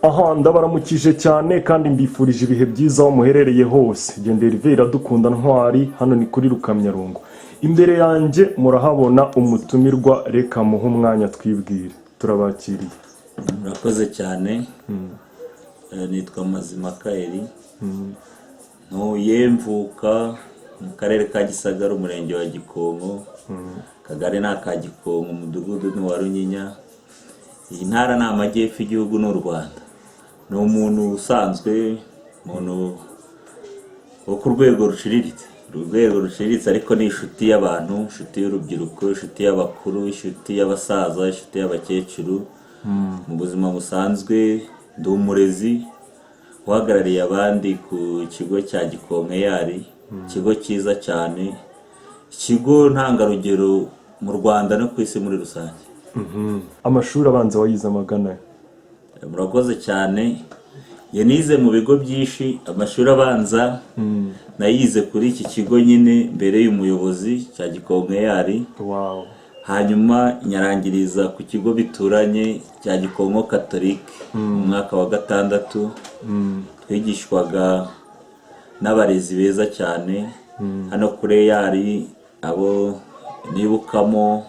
Aha ndabaramukije cyane kandi mbifurije ibihe byiza aho muherereye hose. Gendera Ive Iradukunda Ntwari, hano ni kuri Rukamyarungu. Imbere yanjye murahabona umutumirwa, reka muhe umwanya twibwire. Turabakiriye. Murakoze cyane. Nitwa Mazimaka Eri, ntuye mvuka mu karere ka Gisagara, umurenge wa Gikonko, akagari ni aka Gikonko, umudugudu ni uwa Runyinya. Iyi ntara ni Amajyepfo, igihugu ni u Rwanda. Ni umuntu usanzwe, umuntu wo ku rwego ruciriritse, urwego ruciriritse, ariko ni inshuti y'abantu, inshuti y'urubyiruko, inshuti y'abakuru, inshuti y'abasaza, inshuti y'abakecuru. Mu buzima busanzwe ndi umurezi uhagarariye abandi ku kigo cya Gikonko EAR, ikigo cyiza cyane, ikigo ntangarugero mu Rwanda no ku isi muri rusange. Amashuri abanza wayize amagana? Murakoze cyane. Njye nize mu bigo byinshi. Amashuri abanza nayize kuri iki kigo nyine mbere y'umuyobozi cya Gikonko EAR. Hanyuma nyarangiriza ku kigo bituranye cya Gikonko Catholique mu mwaka wa gatandatu. Twigishwaga n'abarezi beza cyane hano kuri EAR. Abo nibukamo,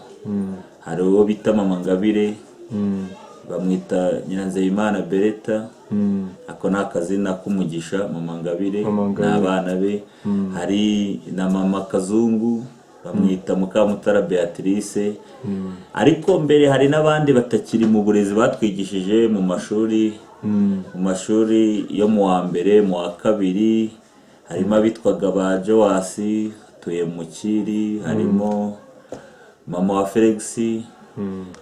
hari uwo bita Mama Ngabire, bamwita Nyiranzeyimana Bereta, ako ni akazina k'umugisha, Mama Ngabire. Mama Ngabire. N'abana be. Hari na Mama Kazungu, bamwita Mukamutara Beatrice. Ariko mbere hari n'abandi batakiri mu burezi batwigishije mu mashuri yo mu wa mbere, mu wa kabiri. Harimo abitwaga ba Joasi atuye mu Kiri, harimo mama wa Felix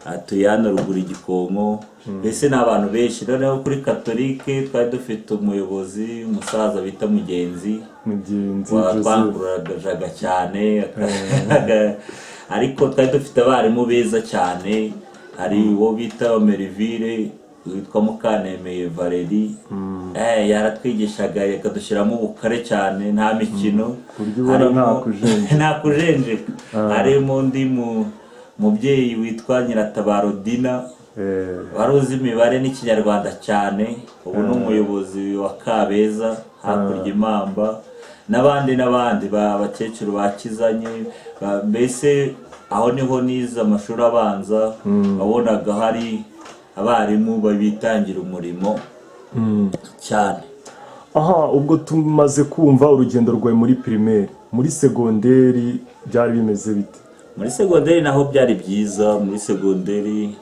atuye hano ruguru Igikonko. Mbese ni abantu benshi. Noneho kuri Katolike twari dufite umuyobozi, umusaza bita Mugenzi. Mugenzi Joseph. Watwanguraga cyane. Ariko twari dufite abarimu beza cyane. Hari uwo bita Merivire, witwa Mukanemeye Valeri. Yaratwigishaga akadushyiramo ubukare cyane, nta mikino. Ku buryo ubona nta kujenjeka. Nta kujenjeka. Harimo undi mubyeyi witwa Nyiratabaro Dina, wari uzi imibare n'Ikinyarwanda cyane, ubu ni umuyobozi wa Kabeza hakurya Imamba, n'abandi n'abandi, ba bakecuru bakizanye. Mbese aho niho nize amashuri abanza. Wabonaga hari abarimu bitangira umurimo cyane. Aha ubwo tumaze kumva urugendo rwawe muri primaire. Muri segonderi byari bimeze bite? Muri segonderi naho byari byiza. Muri segonderi,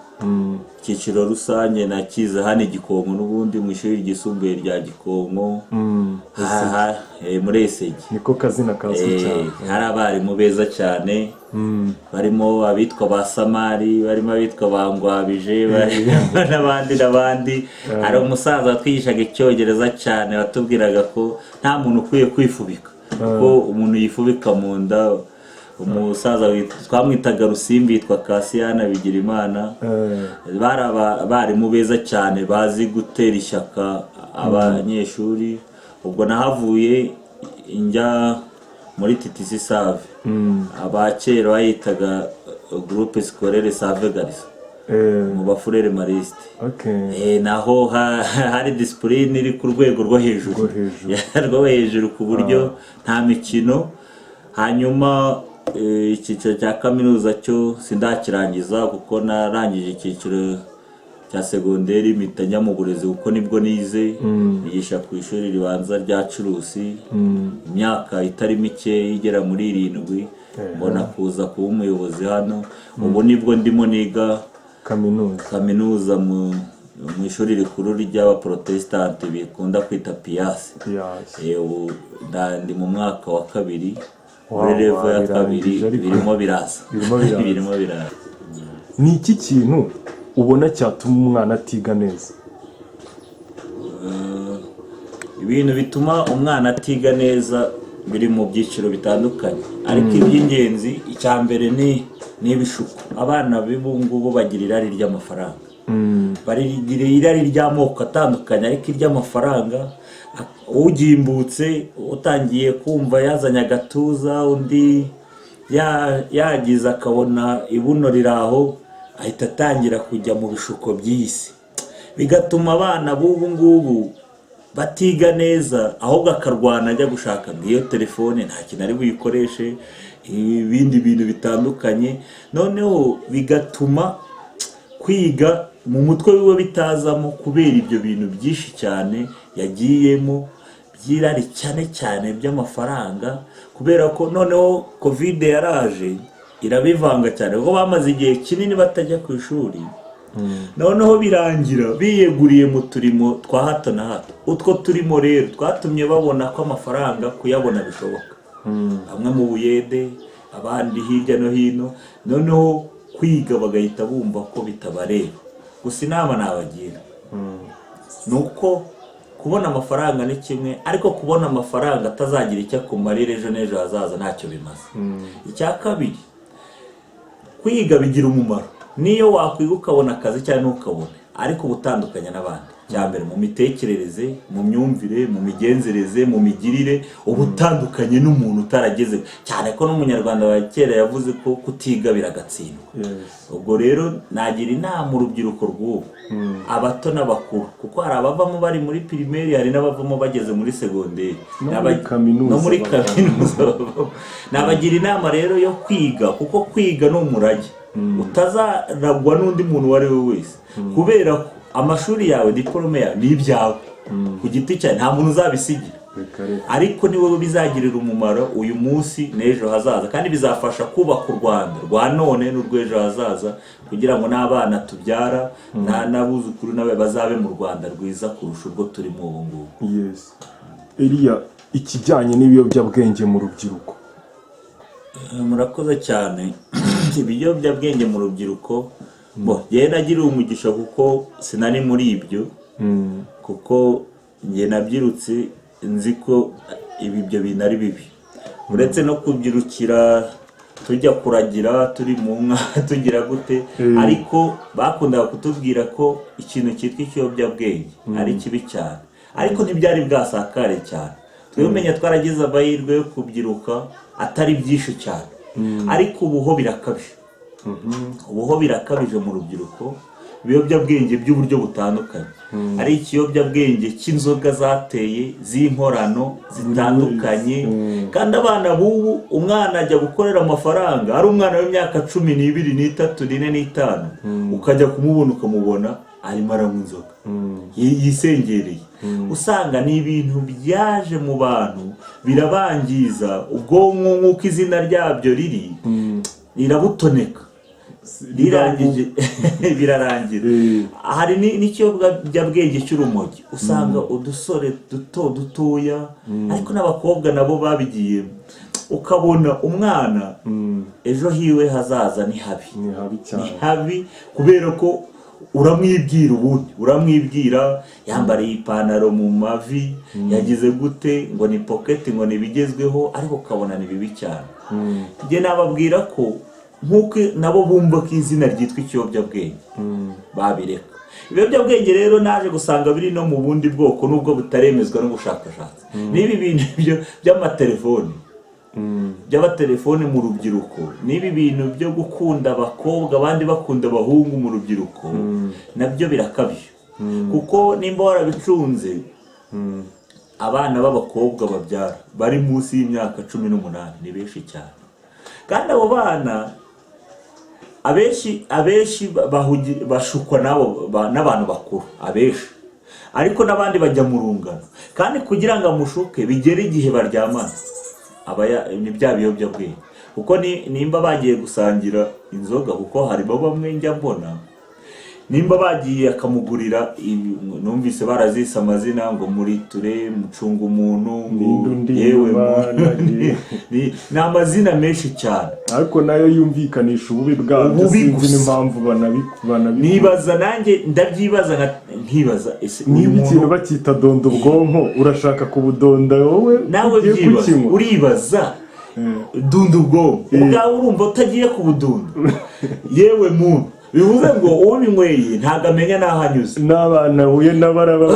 icyiciro rusange nakize hano i Gikonko n'ubundi, mu ishuri ryisumbuye rya Gikonko. Muri Esegi. Niko kazina kazwi cyane. Hari abarimu beza cyane, barimo abitwa ba Samari, barimo abitwa ba Ngwabije, barimo n'abandi n'abandi. Hari umusaza watwigishaga Icyongereza cyane, watubwiraga ko nta muntu ukwiye kwifubika, kuko umuntu yifubika mu nda. Umusaza twamwitaga Rusimbi, yitwa Kasiyana Bigirimana. Bari abarimu beza cyane, bazi gutera ishyaka abanyeshuri. Ubwo nahavuye njya muri TTC Save, abakera bayitaga Groupe Scolaire Save Garçons, mu bafurere Maristes. Naho hari discipline iri ku rwego rwo hejuru. Rwo hejuru. Rwo hejuru, ku buryo nta mikino. Hanyuma icyiciro cya kaminuza cyo sindakirangiza, kuko narangije icyiciro cya segonderi mpita njya mu burezi, kuko nibwo nize. Nigisha ku ishuri ribanza rya Curusi imyaka itari mike igera muri 7, mbona kuza kuba umuyobozi hano. Ubu nibwo ndimo niga kaminuza. Kaminuza mu ishuri rikuru ry'Abaporotesitanti bikunda kwita PIASS. PIASS. Ubu ndi mu mwaka wa kabiri, muri level ya kabiri. Wabirangije ariko. Birimo biraza. Birimo biraza. Birimo biraza. Ni iki kintu ubona cyatuma umwana atiga neza? Ibintu bituma umwana atiga neza biri mu byiciro bitandukanye, ariko iby'ingenzi, icya mbere ni ibishuko. Abana b'ubu ngubu bagira irari ry'amafaranga, barigira irari ry'amoko atandukanye, ariko iry'amafaranga, ugimbutse utangiye kumva yazanye agatuza, undi yagize akabona ibuno riri aho, ahita atangira kujya mu bishuko by'iyi si. Bigatuma abana b'ubu ngubu batiga neza, ahubwo akarwana ajya gushaka ngo iyo telefone nta kintu ari buyikoreshe, ibindi bintu bitandukanye. Noneho bigatuma kwiga mu mutwe wiwe bitazamo, kubera ibyo bintu byinshi cyane yagiyemo by'irari, cyane cyane by'amafaranga. Kubera ko noneho COVID yaraje irabivanga cyane, kuko bamaze igihe kinini batajya ku ishuri. Noneho birangira biyeguriye mu turimo twa hato na hato. Utwo turimo rero twatumye babona ko amafaranga kuyabona bishoboka, bamwe mu buyede, abandi hirya no hino. Noneho kwiga bagahita bumva ko bitabareba. Gusa inama nabagira ni uko kubona amafaranga ni kimwe, ariko kubona amafaranga atazagira icyo akumarira ejo n'ejo hazaza ntacyo bimaze. Icya kabiri, kwiga bigira umumaro. Niyo wakwiga ukabona akazi cyangwa ntukabone, ariko uba utandukanye n'abandi. Cya mbere, mu mitekerereze, mu myumvire, mu migenzereze, mu migirire, uba utandukanye n'umuntu utarageze. Cyane ko n'Umunyarwanda wa kera yavuze ko kutiga biragatsindwa. Ubwo rero nagira inama urubyiruko rw'ubu, abato n'abakuru, kuko hari abavamo bari muri primaire, hari n'abavamo bageze muri segonderi. No muri kaminuza No muri bavamo. kaminuza bavamo. Nabagira inama rero yo kwiga, kuko kwiga ni umurage utazaragwa n'undi muntu uwo ari we wese, kubera ko amashuri yawe, diporome yawe ni ibyawe ku giti cyawe, nta muntu uzabisigira. Reka reka. Ariko ni wowe bizagirira umumaro uyu munsi n'ejo hazaza, kandi bizafasha kubaka u Rwanda rwa none n'urw'ejo hazaza, kugira ngo n'abana tubyara n'abuzukuru nawe bazabe mu Rwanda rwiza kurusha urwo turimo ubu ngubu. Yes. Eliya, ikijyanye n'ibiyobyabwenge mu rubyiruko. Murakoze cyane. Ibiyobyabwenge mu rubyiruko, bo njyewe nagiriwe umugisha kuko sinari muri ibyo, kuko njye nabyirutse nzi ko ibyo bintu ari bibi. Uretse no kubyirukira tujya kuragira turi mu nka, tugira gute, ariko bakundaga kutubwira ko ikintu cyitwa ikiyobyabwenge ari kibi cyane, ariko ntibyari bwasakare cyane. Twebwe umenya twaragize amahirwe yo kubyiruka atari byinshi cyane, ariko ubu ho birakabije. Ubu ho birakabije mu rubyiruko, ibiyobyabwenge by'uburyo butandukanye. Ari ikiyobyabwenge cy'inzoga zateye z'inkorano zitandukanye. Kandi abana b'ubu, umwana ajya gukorera amafaranga ari umwana w'imyaka 12, 3, 4, 5, ukajya kumubona ukamubona arimo aranywa inzoga yisengereye. Usanga ni ibintu byaje mu bantu birabangiza ubwonko, nk'uko izina ryabyo riri, rirabutoneka, rirangije birarangira. Hari n'ikiyobyabwenge cy'urumogi, usanga udusore duto dutoya, ariko n'abakobwa nabo babigiyemo, ukabona umwana ejo hiwe hazaza ni habi. Ni habi Ni cyane. habi, kubera ko uramwibwira, ubundi uramwibwira yambariye ipantaro mu mavi, yagize gute, ngo ni poketi, ngo ni ibigezweho, ariko ukabona ni bibi cyane. Njye nababwira ko nk'uko nabo bumva ko izina ryitwa ikiyobyabwenge, babireka. Ibiyobyabwenge rero naje gusanga biri no mu bundi bwoko, nubwo butaremezwa n'ubushakashatsi. N'ibi bintu by'amatelefoni, by'abatelefoni mu rubyiruko, n'ibi bintu byo gukunda abakobwa abandi bakunda abahungu mu rubyiruko, nabyo birakabije, kuko nimba warabicunze, abana b'abakobwa babyara bari munsi y'imyaka 18 ni benshi cyane. Kandi abo bana abenshi bashukwa n'abo n'abantu bakuru abenshi, ariko n'abandi bajya mu rungano. Kandi kugira ngo amushuke bigere igihe baryamana, aba ni bya biyobyabwenge, kuko nimba bagiye gusangira inzoga, kuko harimo bamwe njya mbona nimba bagiye akamugurira numvise barazise amazina ngo muriture, mucunga umuntu, ngo Ninde undi yewe inyuma, ni amazina menshi cyane. Ariko nayo yumvikanisha ububi bwabyo. Ububi Sinzi gusa. n'impamvu banabikora. Nibaza nanjye, ndabyibaza nkibaza ese uyu Niba ikintu muntu bacyita donda ubwonko, urashaka kubudonda wowe Nawe ugiye byibaza. kukinywa. Uribaza, dunda ubwonko ubwawe, urumva utagiye kubudunda? Yewe muntu, bivuze ngo ubinyweye ntabwo amenya n'aho anyuze. N'abana ahuye n'abaraba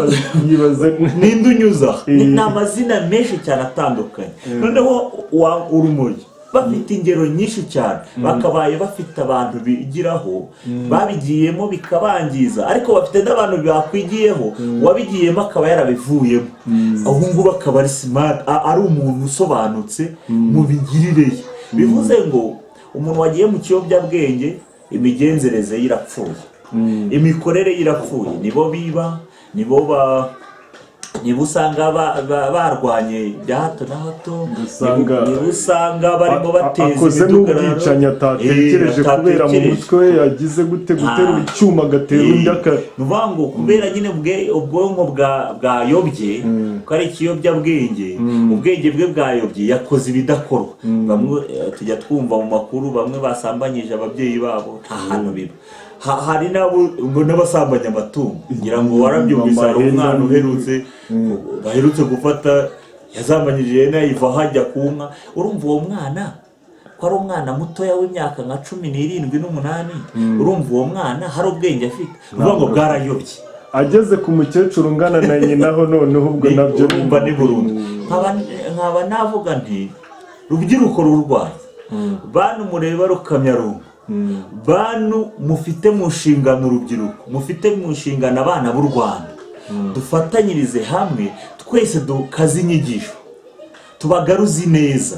yibaza Ninde unyuza? Ni amazina menshi cyane atandukanye. Noneho wa urumogi Bafite ingero nyinshi cyane, bakabaye bafite abantu bigiraho babigiyemo bikabangiza, ariko bafite n'abantu bakwigiyeho, uwabigiyemo akaba yarabivuyemo, ubu ngubu akaba ari smart, ari umuntu usobanutse mu migirire ye. Bivuze ngo umuntu wagiye mu kiyobyabwenge, imigenzereze ye irapfuye, imikorere ye irapfuye. Nibo biba, nibo usanga barwanye bya hato na hato, nibo usanga barimo bateza akoze imidugararo. N'ubwicanyi atatekereje kubera mu Atatekereje. mutwe we yagize gute, guterura icyuma agatera undi aka Ni ukuvuga ngo kubera nyine ubwonko bwayobye, ko ari ikiyobyabwenge, ubwenge bwe bwayobye, yakoze ibidakorwa. Bamwe tujya twumva mu makuru, bamwe basambanyije ababyeyi babo, nta hantu biba. Hari n'abo ngo n'abasambanya amatungo, ngira ngo warabyumvise, hari Amahene. umwana baherutse gufata yazambanyije ihene, ayiva hajya ku nka. Urumva uwo mwana ko ari umwana mutoya w'imyaka nka 17 n'umunani, urumva uwo mwana hari ubwenge afite? Ni ukuvuga ngo bwarayobye. Ageze ku mukecuru ungana na nyina ho, noneho ubwo nabyo Urumva ni burundu. Nkaba navuga nti: rubyiruko rurwaye, bantu mureba Rukamyarungu, bantu mufite mu nshingano urubyiruko, mufite mu nshingano abana b'u Rwanda, dufatanyirize hamwe twese, dukaze inyigisho, tubagaruze ineza,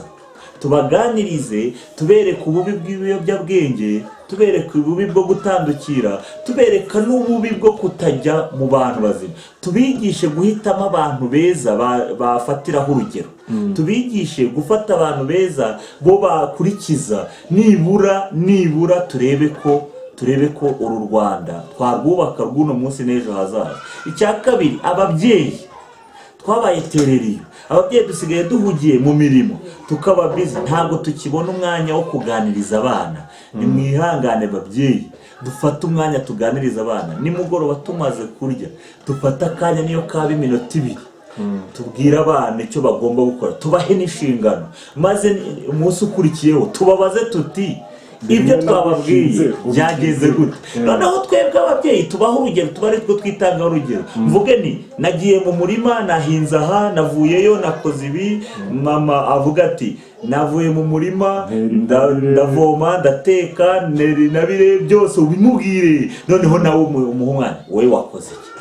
tubaganirize, tubereke ububi bw'ibiyobyabwenge, tubereke ububi bwo gutandukira, tubereka n'ububi bwo kutajya mu bantu bazima, tubigishe guhitamo abantu beza bafatiraho urugero, tubigishe gufata abantu beza bo bakurikiza. Nibura turebe ko uru Rwanda twarwubaka rw'uno munsi n'ejo hazaza. Icya kabiri, ababyeyi twabaye tereriyo. Ababyeyi dusigaye duhugiye mu mirimo, tukaba busy, ntabwo tukibona umwanya wo kuganiriza abana. Ni mwihangane babyeyi, dufate umwanya tuganiriza abana nimugoroba tumaze kurya, dufate akanya niyo kaba iminota 2, tubwire abana icyo bagomba gukora, tubahe n'inshingano, maze umunsi ukurikiyeho tubabaze tuti: ibyo Bimwe twababwiye nabishinze, byagenze gute? Noneho twebwe ababyeyi tubaho urugero, tuba ari two twitangaho urugero. Mvuge ni nagiye mu murima, nahinze aha, navuyeyo nakoze ibi. Mama avuga ati: navuye mu murima, Ntera intabire. ndavoma, ndateka, ntera intabire, byose ubimubwire. Noneho nawe umuhe umwana: wowe wakoze iki?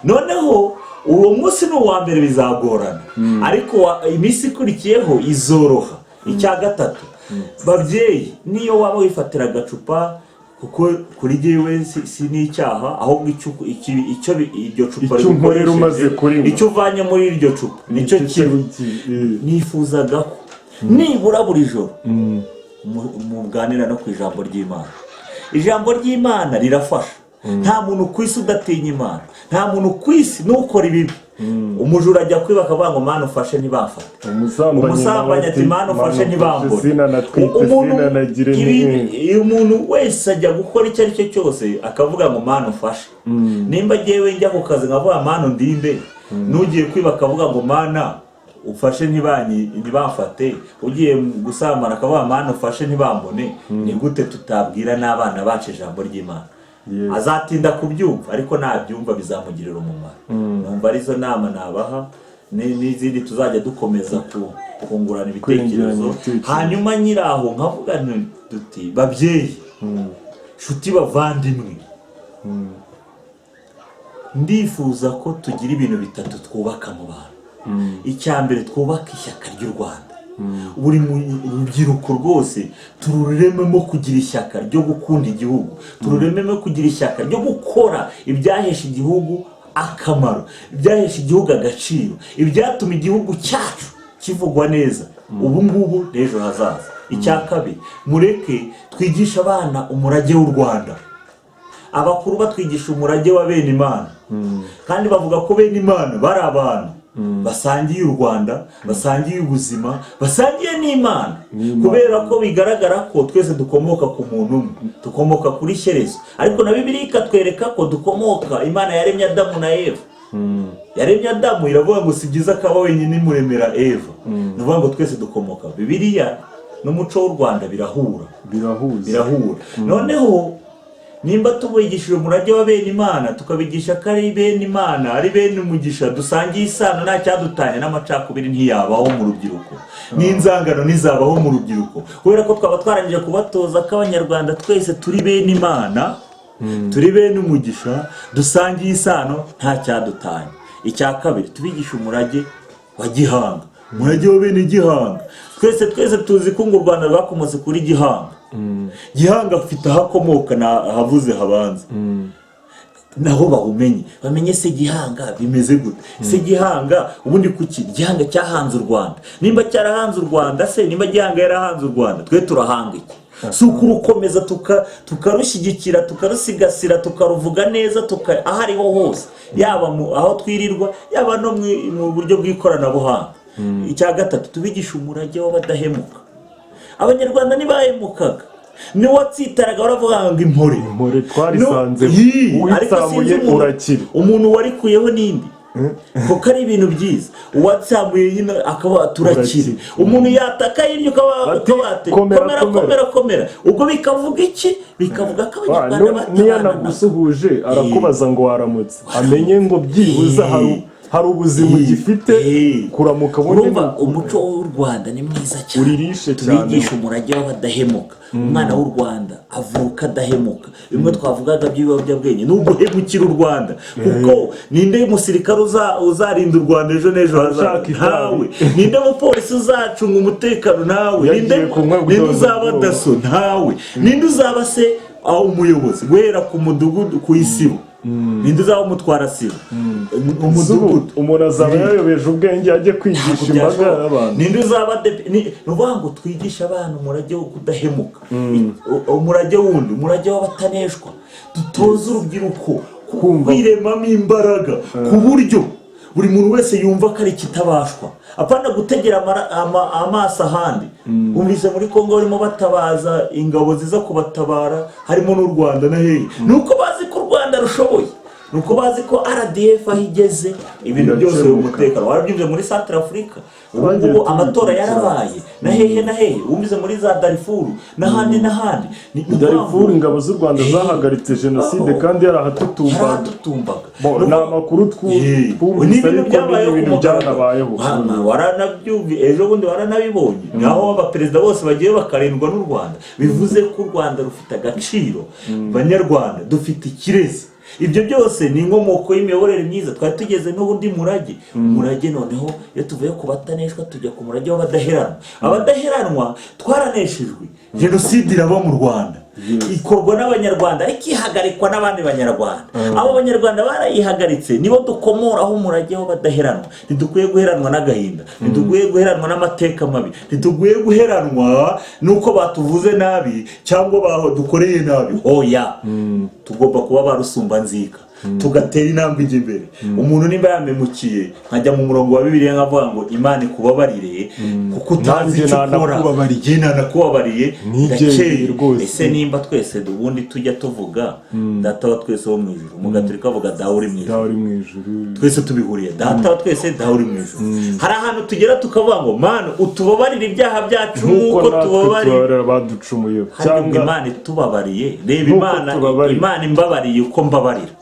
Noneho uwo munsi ni uwa mbere bizagorana, ariko iminsi ikurikiyeho izoroha. Icya gatatu, babyeyi, niyo waba wifatira agacupa, kuko kuri jyewe si n'icyaha, ahubwo icyo iryo cupa Icyo unkorera rigukoresheje, umaze kurinywa. icyo uvanye muri iryo cupa nicyo kibi. Nifuzaga ko nibura buri joro muganira no ku ijambo ry'Imana. Ijambo ry'Imana rirafasha. Nta muntu ku isi udatinya Imana, nta muntu ku isi n'ukora ibibi. Umujura ajya kwiba akavuga ngo: "Mana ufashe ntibamfate." Umusambanyi Umusambanyi ati: "Mana ufashe ntibambone." Sinanatwite, sinanagire. Iyo umuntu wese ajya gukora icyo ari cyo cyose akavuga ngo: "Mana ufashe." Nimba agiye njya ku kazi nkavuga: "Mana undinde," n'ugiye kwiba akavuga ngo: "Mana ufashe ntibamfate," ugiye gusambana akavuga: "Mana ufashe ntibambone," ni gute tutabwira n'abana bacu ijambo ry'Imana? Azatinda kubyumva, ariko nabyumva bizamugirira umumaro. Numva arizo nama nabaha, n'izindi tuzajya dukomeza kungurana ibitekerezo. Kwungurana ibitekerezo. Hanyuma nyiraho nkavuga nti duti: babyeyi, nshuti, bavandimwe, ndifuza ko tugira ibintu bitatu twubaka mu bantu. Icya mbere, twubaka ishyaka ry'u Rwanda. Buri rubyiruko rwose tururememo kugira ishyaka ryo gukunda igihugu, tururememo kugira ishyaka ryo gukora ibyahesha igihugu akamaro, ibyahesha igihugu agaciro, ibyatuma igihugu cyacu kivugwa neza ubu ngubu n'ejo hazaza. Icya kabiri, mureke twigishe abana umurage w'u Rwanda. Abakuru batwigisha umurage wa bene Imana, kandi bavuga ko bene Imana bari abantu basangiye u Rwanda, basangiye ubuzima, basangiye n'Imana. N'Imana. Kubera ko bigaragara ko twese dukomoka ku muntu umwe, dukomoka kuri Shyerezo, ariko na Bibiliya ikatwereka ko dukomoka, Imana yaremye Adamu na Eva. Yaremye Adamu iravuga ngo si byiza ko aba wenyine, imuremera Eva. Ni ukuvuga ngo twese dukomoka, Bibiliya n'umuco w'u Rwanda birahura. Birahuza. Birahura. Noneho Nimba tubigishije umurage wa bene Imana, tukabigisha ko ari bene Imana, ari bene umugisha, dusangiye isano, nta cyadutanya, n'amacakubiri ntiyabaho mu rubyiruko, n'inzangano ntizabaho mu rubyiruko, kubera ko twaba twarangije kubatoza ko Abanyarwanda twese turi bene Imana, turi bene umugisha, dusangiye isano, nta cyadutanya. Icya kabiri, tubigisha umurage wa Gihanga, umurage wa bene Gihanga. Twese twese tuzi ko ngo u Rwanda rwakomotse kuri Gihanga. Gihanga afite aho akomoka ahavuze habanza, naho bawumenye, bamenye se Gihanga bimeze gute, se Gihanga ubundi kuki Gihanga cyahanze u Rwanda? Nimba cyarahanze u Rwanda se, nimba Gihanga yarahanze u Rwanda, twe turahanga iki? Si ukurukomeza, tukarushyigikira, tukarusigasira, tukaruvuga neza, aho ariho hose, yaba aho twirirwa, yaba no mu buryo bw'ikoranabuhanga. Icya gatatu, tubigisha umurage w'abadahemuka. Abanyarwanda ntibahemukaga, niwatsitaraga baravuga ngo impore. Impore twarisanze. Ariko sinzi uwitsamuye umuntu urakira. Umuntu warikuyeho n'indi, kuko ari ibintu byiza. Uwatsamuye nyine akaba turakira. Urakira. Umuntu yataka hirya ukaba Bati, ukaba ati, komera, komera, komera. Komera, komera. Ubwo bikavuga iki? Bikavuga ko Abanyarwanda Niyo batabana. Anagusuhuje arakubaza ngo waramutse, amenye ngo byibuze hari ubuzima ugifite. Kuramuka ubundi Urumva umuco w'u Rwanda ni mwiza cyane. Uririshe cyane. Tubigisha umurage w'abadahemuka. Umwana w'u Rwanda avuka adahemuka. Bimwe twavugaga by'ibiyobyabwenge ni uguhemukira u Rwanda, kuko ninde musirikare uzarinda u Rwanda ejo n'ejo hazaza? Ushaka itabi. Ntawe. Ninde mupolisi uzacunga umutekano? Nawe. Yagiye Ninde kunywa ninde gutoza uzaba ubwoba. DASSO? Ntawe. Ninde uzaba se aho umuyobozi guhera ku mudugudu, ku isibo? Ninde uzaba umutwara sibo, umudugudu? Umuntu azaba yayobeje ubwenge ajye kwigisha imbaga y'abantu. Ninde uzaba ni ukuvuga ngo twigishe abana umurage wo kudahemuka. Umurage wundi, umurage w'abataneshwa. Dutoze urubyiruko Kumva. kwiremamo imbaraga, ku buryo buri muntu wese yumva ko ari ikitabashwa, apana gutegera amaso ahandi. Wumvise muri Kongo barimo batabaza ingabo ziza kubatabara, harimo n'u Rwanda na hehe. Ni uko bazi ko u Rwanda rushoboye, ni uko bazi ko RDF aho igeze ibintu byose biri Birakemuka. umutekano. Warabyumvise muri Central Africa ubu Bagiye ngubu amatora tubikurikira. yarabaye na hehe na hehe. Wumvise muri za Darifuru n'ahandi n'ahandi. Ni ukuvuga ngo- Darifuru, ingabo z'u Rwanda zahagaritse jenoside kandi yarahatutumbaga. Yarahatutumbaga. Bo, ni amakuru twumvise, Ni ibintu ariko ni byabayeho ku ibintu mugaragaro. byanabayeho. Waranabyumvi ejo bundi, waranabibonye, naho abaperezida bose bagiye bakarindwa n'u Rwanda. Bivuze ko u Rwanda rufite agaciro. Banyarwanda, dufite ikirezi. Ibyo byose ni inkomoko y'imiyoborere myiza. Twari tugeze n'ubundi murage. Umurage noneho, iyo tuvuye ku bataneshwa tujya ku murage w'abadaheranwa. Abadaheranwa, twaraneshejwe, jenoside iraba mu Rwanda, ikorwa n'Abanyarwanda ariko ihagarikwa n'abandi Banyarwanda. Abo Banyarwanda barayihagaritse, nibo dukomoraho umurage w'abadaheranwa. Ntidukwiye guheranwa n'agahinda, ntidukwiye guheranwa n'amateka mabi, ntidukwiye guheranwa n'uko batuvuze nabi cyangwa badukoreye nabi. Oya, tugomba kuba ba rusumbanzika, tugatera intambwe ijya imbere. Umuntu nimba yamemukiye, nkajya mu murongo wa Bibiliya nkavuga ngo Imana ikubabarire kuko utazi Nanjye icyo ukora. nanakubabariye. Njye nanakubabariye. Nigendeye Ndakeye. rwose. Ese nimba twese ubundi tujya tuvuga Data wa twese wo mu ijuru, Umugatolika avuga Dawe uri mu ijuru, Dawe uri mu ijuru, twese tubihuriye Data wa twese, Dawe uri mu ijuru, hari ahantu tugera tukavuga ngo Mana utubabarire ibyaha byacu nk'uko nk'uko natwe tubabarira tubabarira abaducumuyeho. Hari ubwo Cyangwa Imana itubabariye. Reba Nk'uko Imana, tubabariye. Imana imbabariye uko mbabarira,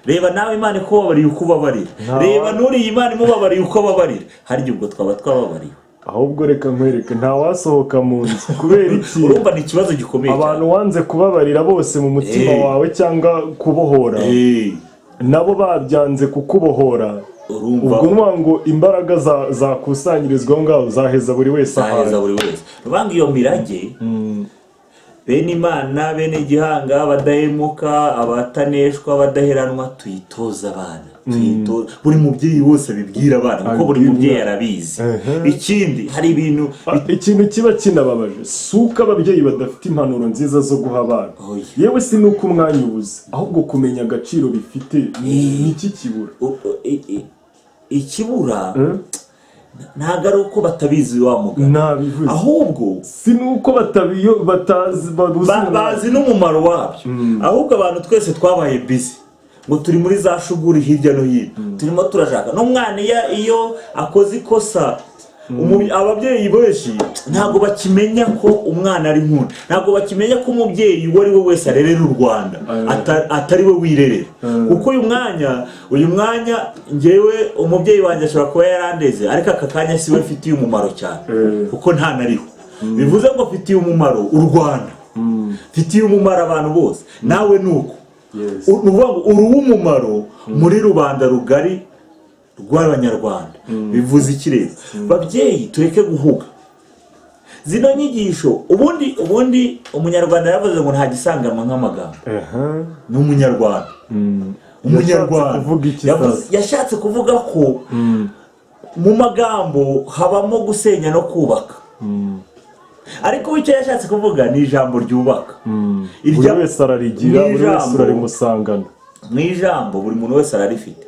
reba nawe Imana ikubabariye uko ubabarira, reba n'uriya Imana imubabariye uko ababarira, harya ubwo twaba twababariwe? Ahubwo reka nkwereke, ntawasohoka mu nzu. Kubera iki? Urumva ni ikibazo gikomeye cyane. Abantu wanze kubabarira bose mu mutima wawe cyangwa kubohora, nabo babyanze kukubohora. Urumva Ubwo nuvuga ngo imbaraga zakusanyirizwa aho ngaho zaheza buri wese zaheza ahawe. Buri wese. Urumva iyo mirage, bene Imana, bene Gihanga, abadahemuka, abataneshwa, abadaheranwa, tuyitoza abana. Buri mubyeyi wose abibwira abana, kuko buri Abibwira mubyeyi umwana. arabizi. Ikindi, hari ibintu Ikintu kiba kinababaje si uko ababyeyi badafite impanuro nziza zo guha abana, Oya. yewe si n'uko umwanya ubuze, ahubwo kumenya agaciro bifite ni iki kibura. Ikibura ntabwo ari uko batabizi, wa mugabo, Nabivuze. ahubwo Si n'uko batabiyo batazi, babuze umwanya. Bazi n'umumaro wabyo, ahubwo abantu twese twabaye busy, ngo turi muri za shuguri hirya no hino, turimo turashaka n'umwana iyo akoze ikosa. Ababyeyi benshi ntabwo bakimenya ko umwana ari nkunda, ntabwo bakimenya ko umubyeyi uwo ari we wese arerera u Rwanda, atari we wirerera. Kuko uyu mwanya ngewe umubyeyi wanjye ashobora kuba yarandeze, ariko aka kanya si we mfitiye umumaro cyane, kuko nta nariho. Bivuze ngo mfitiye umumaro u Rwanda, mfitiye umumaro abantu bose. Nawe ni uko. Ni ukuvuga ngo uri uw'umumaro muri rubanda rugari rw'Abanyarwanda. Bivuze iki rero? Babyeyi, tureke guhuga zino nyigisho. Ubundi Umunyarwanda yaravuze ngo nta gisanganwa nk'amagambo. Ni Umunyarwanda, Umunyarwanda. Yashatse kuvuga iki sasa? Yashatse kuvuga ko mu magambo habamo gusenya no kubaka, ariko icyo yashatse kuvuga ni ijambo ryubaka. Buri wese ararigira, buri wese urarimusangana. Mu ijambo buri muntu wese ararifite,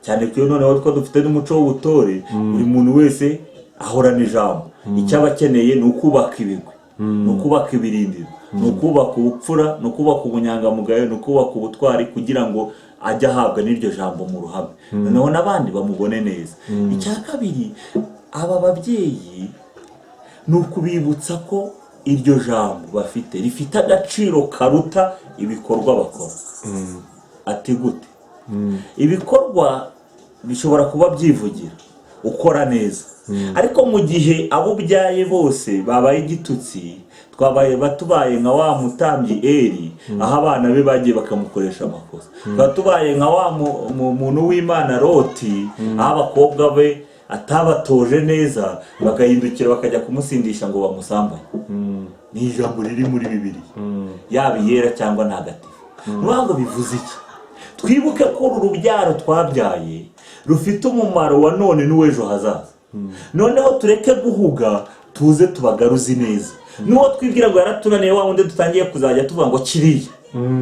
cyane ko iyo noneho two dufite n'umuco w'ubutore, buri muntu wese ahorana ijambo. Icyo aba akeneye ni ukubaka ibigwi, ni ukubaka ibirindiro, ni ukubaka ubupfura, ni ukubaka ubunyangamugayo, ni ukubaka ubutwari, kugira ngo ajye ahabwa n'iryo jambo mu ruhame, noneho n'abandi bamubone neza. Icya kabiri, aba babyeyi ni ukubibutsa ko iryo jambo bafite rifite agaciro karuta ibikorwa bakora. Ati gute? Ibikorwa bishobora kuba byivugira, ukora neza, ariko mu gihe abo ubyaye bose babaye igitutsi, twabaye batubaye nka wa mutambyi Eri, aho abana be bagiye bakamukoresha amakosa. Tuba tubaye nka wa muntu w'Imana Loti, aho abakobwa be atabatoje neza bagahindukira bakajya kumusindisha ngo bamusambanye. Ni ijambo riri muri Bibiliya, yaba iyera cyangwa ntagatifu. Ni ukuvuga ngo bivuze iki? Twibuke ko uru rubyaro twabyaye rufite umumaro wa none n'uw'ejo hazaza. Noneho tureke guhuga, tuze tubagaruze neza. N'uwo twibwira ngo yaratunaniye, wa wundi dutangiye kuzajya tuvuga ngo kiriya,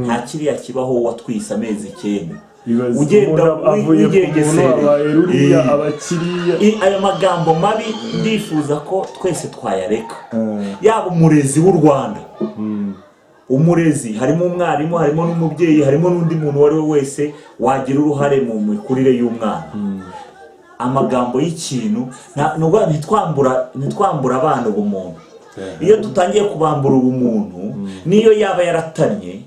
nta kiriya kibaho. Watwise amezi 9 Ibaze ugenda umuntu avuye ku muntu wigengesereye. abaye ruriya, abakiriya. Ayo magambo mabi ndifuza ko twese twayareka. Yaba umurezi w'u Rwanda, umurezi harimo umwarimu, harimo n'umubyeyi, harimo n'undi muntu uwo ari we wese wagira uruhare mu mikurire y'umwana. Amagambo y'ikintu ni ukuvuga ntitwambura abana ubumuntu. Iyo dutangiye kubambura ubumuntu, niyo yaba yaratannye,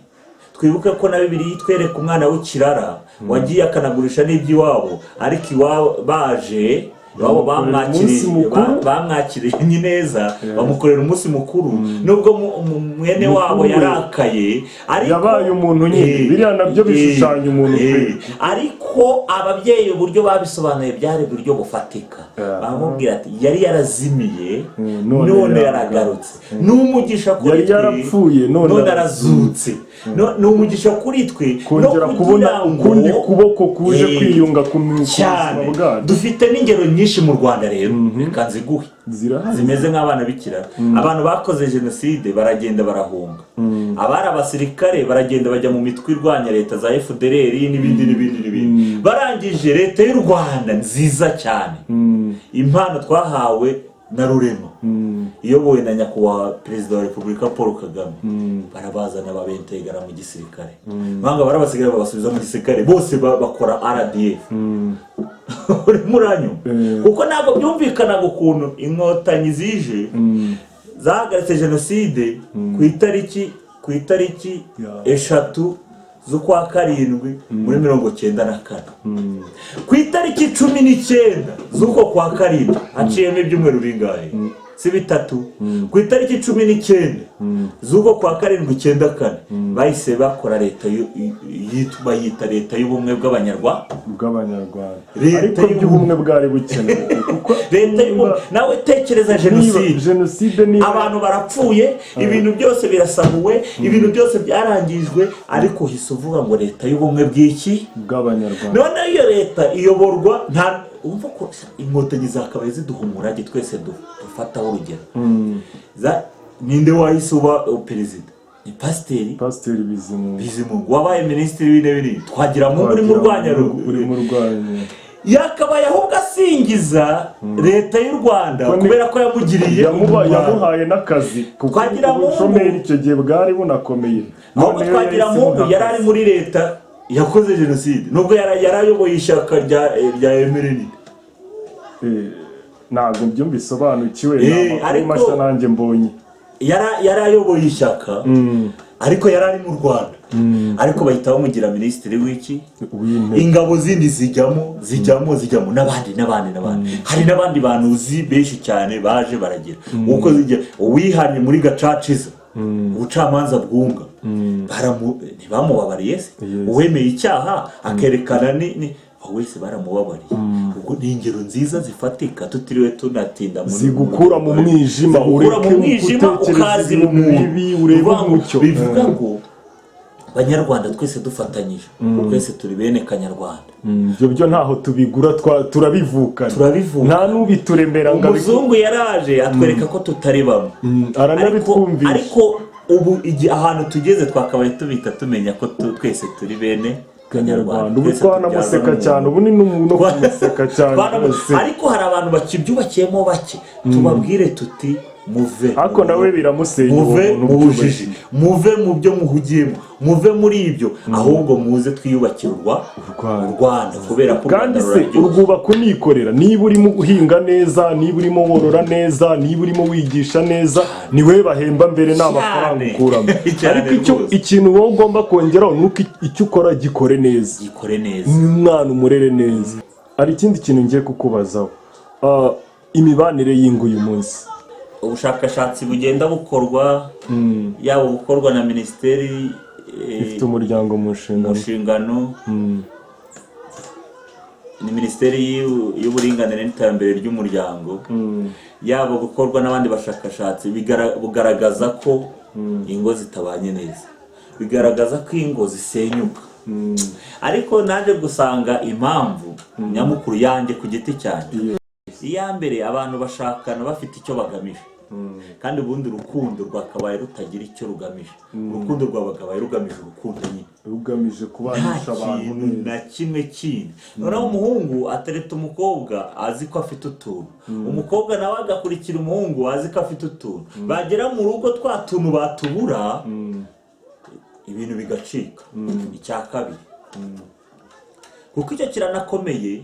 twibuke ko na Bibiliya itwereka umwana w'ikirara wagiye akanagurisha n'iby'iwabo, ariko iwabo baje iwabo Bamukorera umunsi mukuru. Bamwakiriye neza, bamukorera umunsi mukuru, nubwo mwene wabo Mukuru we. yarakaye, ariko Yabaye umuntu nyine. Biriya nabyo bishushanya umuntu pe. Ariko ababyeyi uburyo babisobanuye byari uburyo bufatika. Bamubwira ati yari yarazimiye, none none yaragarutse. yaragarutse, ni umugisha kuri Yari twe. yarapfuye, none None arazutse. Ni umugisha kuri twe no kongera kugira kubona ngo ukundi kuboko kuje kwiyunga ku cyane. buzima bwacu. Dufite n'ingero nyinshi mu Rwanda rero, reka nziguhe. Zirahari. Zimeze nk'abana b'ikirara. Abantu bakoze jenoside baragenda barahunga, abari abasirikare baragenda bajya mu mitwe irwanya leta za FDLR n'ibindi n'ibindi n'ibindi. Barangije, leta y'u Rwanda nziza cyane, impano twahawe na Rurema, iyobowe na Nyakubahwa Perezida wa Repubulika Paul Kagame, barabazana babentegara mu gisirikare. Banga barabasigara, babasubiza mu gisirikare bose, bakora RDF. Urimo uranyuma? Kuko ntabwo byumvikanaga ukuntu Inkotanyi zije zahagaritse jenoside ku itariki 3 z'ukwa karindwi muri 94, ku itariki 19 z'uko kwa karindwi, haciyemo ibyumweru bingahe? Si bitatu? Ku itariki 19 z'uko kwa karindwi 94, bahise bakora leta bayita leta y'ubumwe bw'Abanyarwanda. Bw'Abanyarwanda. Leta Ariko y'ubumwe. by'ubumwe bwari bukenewe kuko Leta y'ubumwe. Nawe tekereza niba jenoside, jenoside niba abantu barapfuye, ibintu byose birasahuwe, ibintu byose byarangijwe, ariko uhise uvuga ngo leta y'ubumwe bw'iki? Bw'Abanyarwanda. Noneho iyo leta iyoborwa nta wumva ko Inkotanyi zakabaye ziduha umurage twese dufataho urugero. Ninde wahise uba perezida? Ni Pasiteri Pasiteri Bizimungu. Bizimungu. Wabaye Minisitiri w'Intebe ni Twagiramungu uri mu rwanya. Uri mu rwanya. Yakabaye ahubwo asingiza leta y'u Rwanda kubera ko yamugiriye umumaro. Yamuhaye n'akazi kuko Twagiramungu- ubushomeri icyo gihe bwari bunakomeye. Ahubwo Noneho Twagiramungu yahise imuha yari ari akazi. muri leta yakoze jenoside, nubwo yari ayoboye ishyaka rya MRND. Ntabwo ibyo mbisobanukiwe, ni amakuru Ariko mashya nanjye mbonye. Yari ayoboye ishyaka, ariko yari ari mu Rwanda, ariko bahita bamugira minisitiri w'iki? W'intebe. Ingabo zindi zijyamo, zijyamo, zijyamo, n'abandi, n'abandi, n'abandi. Hari n'abandi bantu uzi benshi cyane baje baragira uko zijya. Uwihannye muri gacaca, ubucamanza bwunga, ntibamubabariye se? Yes. Uwemeye icyaha akerekana ni aho wese baramubabariye. Ubwo ni ingero nziza zifatika tutiriwe tunatinda Zigukura mu mwijima, zigukura mu ureke mwijima, gutekereza ukazira ibintu umuntu bibi, urebe Bivuga ngo- umucyo. Bivuga ngo Banyarwanda twese dufatanyije, twese turi bene Kanyarwanda. Ibyo byo ntaho tubigura, turabivukana. Turabivuka. Nta n'ubituremera ngo Umuzungu yaraje atwereka ko tutari bamwe. Ariko Aranabitwumvisha. Ariko ubu ahantu tugeze twakabaye tubita tumenya ko twese turi bene Kanyarwanda. Ubu Twese twanamuseka tubyarwa cyane, ubu ni n'umuntu kumuseka cyane rwose. Ariko hari abantu bakibyubakiyemo bake, tubabwire tuti muve Ariko nawe biramusenya uwo muve muntu mu bujiji, ubyubakiye. Muve mu byo muhugiyemo, muve muri ibyo, ahubwo muze twiyubakire Rwanda. U Rwanda, kubera ko u Kandi Rwanda se ruraryoshye. Urwubaka unikorera. Niba urimo uhinga neza, niba urimo worora neza, niba urimo wigisha neza, ni we bahemba mbere, nta mafaranga ukuramo. Cyane Ariko icyo rwose. ikintu wowe ugomba kongeraho ni uko icyo ukora gikore neza. Gikore neza. Umwana umurere neza. Hari ikindi kintu ngiye kukubazaho. Imibanire y'ingo uyu munsi. Ubushakashatsi bugenda bukorwa, yaba ubukorwa na minisiteri ifite umuryango mu mu nshingano nshingano, ni minisiteri y'uburinganire n'iterambere ry'umuryango, yaba gukorwa n'abandi bashakashatsi, bugaragaza ko ingo zitabanye neza, bigaragaza ko ingo zisenyuka. Ariko naje gusanga impamvu nyamukuru yanjye ku giti cyanjye, iya mbere, abantu bashakana bafite icyo bagamije, kandi ubundi urukundo rwakabaye rutagira icyo rugamije. Urukundo rwakabaye rugamije urukundo nyine. Rugamije Nta kubanisha abantu kintu neza. na kimwe kindi. Noneho umuhungu atereta umukobwa azi ko afite utuntu, umukobwa nawe agakurikira umuhungu azi ko afite utuntu. Bagera mu rugo twa tuntu batubura, ibintu bigacika. Icya kabiri, kuko icyo kiranakomeye,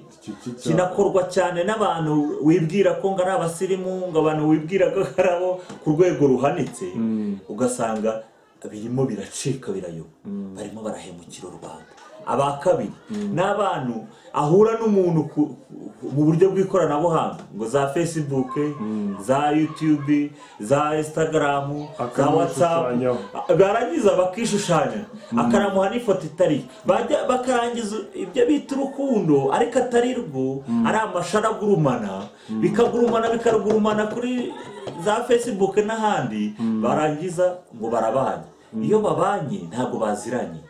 kinakorwa cyane n'abantu wibwira ko ngo ari abasirimu, ngo abantu wibwira ko ari abo ku rwego ruhanitse, ugasanga birimo biracika, birayoba, barimo barahemukira u Rwanda. Aba kabiri ni abantu ahura n'umuntu mu buryo bw'ikoranabuhanga, ngo za Facebook, za YouTube, za Instagram, za WhatsApp. Akamushushanyaho. Barangiza bakishushanya, akanamuha n'ifoto itari, bajya bakarangiza ibyo bita urukundo, ariko atari rwo, ari amashara agurumana, bikagurumana, bikarugurumana kuri za Facebook n'ahandi. Barangiza ngo barabanye. Iyo babanye ntabwo baziranye,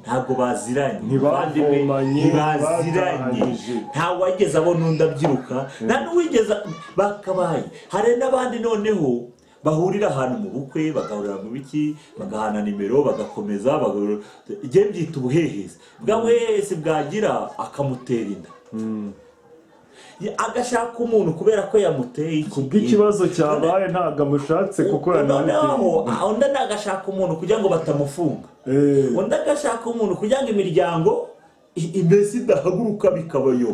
ntabwo baziranye. Ntibavomanye, Ntibaziranye. Batahanyije. Nta wigeze abona undi abyiruka, nta n'uwigeze bakabaye. Hari n'abandi noneho bahurira ahantu mu bukwe, bagahurira mu biki, bagahana nimero, bagakomeza igihe byita ubuhehesi. Bwa buhehesi bwagira akamutera inda, agashaka umuntu kubera ko yamuteye iki? Kubw'ikibazo cyabaye, ntabwo amushatse kuko Noneho yanamuteye. Undi agashaka umuntu kugira ngo batamufunga, undi agashaka umuntu kugira ngo imiryango imeze idahaguruka, bikabayo.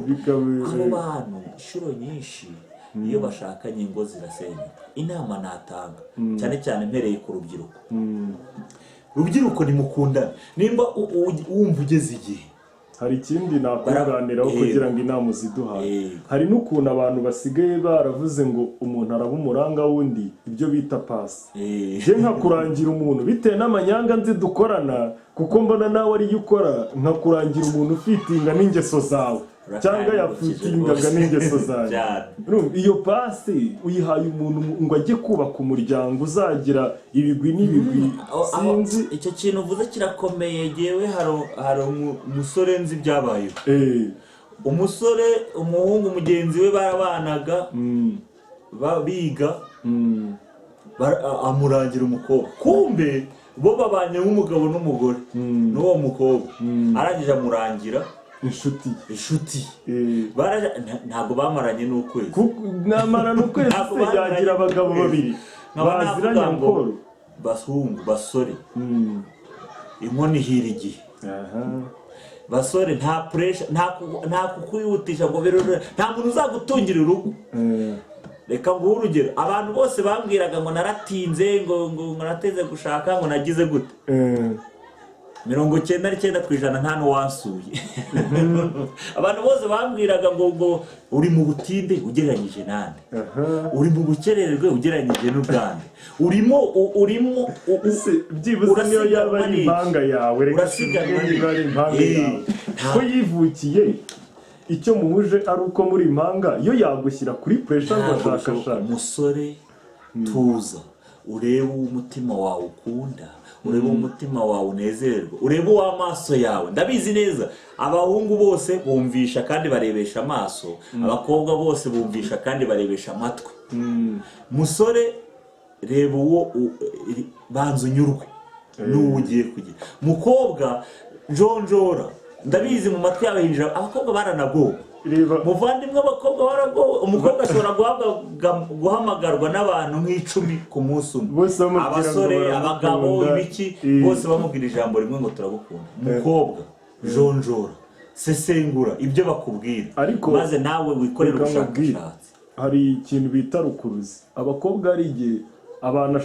Abo bantu inshuro nyinshi iyo bashakanye ingo zirasenyuka. Inama natanga, cyane cyane mpereye ku rubyiruko: rubyiruko, nimukundane. Nimba wumva ugeze igihe Hari ikindi nakunganiraho kugira ngo inama uziduhaye. Hari n'ukuntu abantu basigaye baravuze ngo umuntu araba umuranga w'undi, ibyo bita pasi. Njye nkakurangira umuntu bitewe n'amanyanga nzi dukorana, kuko mbona nawe ariyo ukora, nkakurangira umuntu ufitinga n'ingeso zawe cyangwa yafitingaga Rwose. n'ingeso zawe. Cyane. Urumva, iyo pasi uyihaye umuntu ngo ajye kubaka umuryango uzagira ibigwi n'ibigwi, sinzi. Icyo kintu uvuze kirakomeye. Yewe, hari umusore nzi byabayeho. Umusore, umuhungu mugenzi we barabanaga, biga, amurangira umukobwa. Kumbe bo babanye nk'umugabo n'umugore n'uwo mukobwa. Arangije amurangira inshuti ye. Inshuti ye. Ntabwo bamaranye n'ukwezi. Namara n'ukwezi Ntabwo se bamaranye yagira abagabo n'ukwezi. babiri Nkaba baziranye navuga ngo nkoro? Bahungu, basore, inkono ihira igihe. Basore, nta pressure, nta kukwihutisha ngo birore, nta muntu uzagutungira urugo. Reka nguhe urugero: abantu bose bambwiraga ngo naratinze, ngo nateze gushaka, ngo nagize gute. 99% nta n'uwansuye. Abantu bose bambwiraga ngo uri mu butinde ugereranyije nande, uri mu bukererwe ugereranyije n'ubwande, urimo urimo Ese byibuze niyo yaba ari Urasiganwa n'iki? impanga yawe, reka Urasiganwa tuvuge niba ari impanga n'iki? yawe, ko yivukiye, icyo muhuje ari uko muri impanga, yo yagushyira kuri pressure ngo Ntabwo ashaka bishoboka. ashaka? Umusore, tuza urebe uwo umutima wawe ukunda, urebe uwo umutima wawe unezererwa, urebe uw'amaso yawe. Ndabizi neza, abahungu bose bumvisha kandi barebesha amaso, abakobwa bose bumvisha kandi barebesha amatwi. Musore, reba uwo banza unyurwe n'uwo ugiye kugira. Mukobwa, jonjora. Ndabizi mu matwi yawe hinjira abakobwa baranagowe. Reba. Muvandimwe, abakobwa baragowe. Umukobwa ashobora guhamagarwa n'abantu nk'icumi ku munsi umwe. Bose bamubwira ngo Abasore, baramukunda. abagabo, ibiki, bose bamubwira ijambo rimwe ngo turagukunda. Mukobwa, jonjora, sesengura ibyo bakubwira, Ariko maze nawe wikorere reka nkubwire. ubushakashatsi. Hari ikintu bita rukuruzi. Abakobwa, hari igihe abantu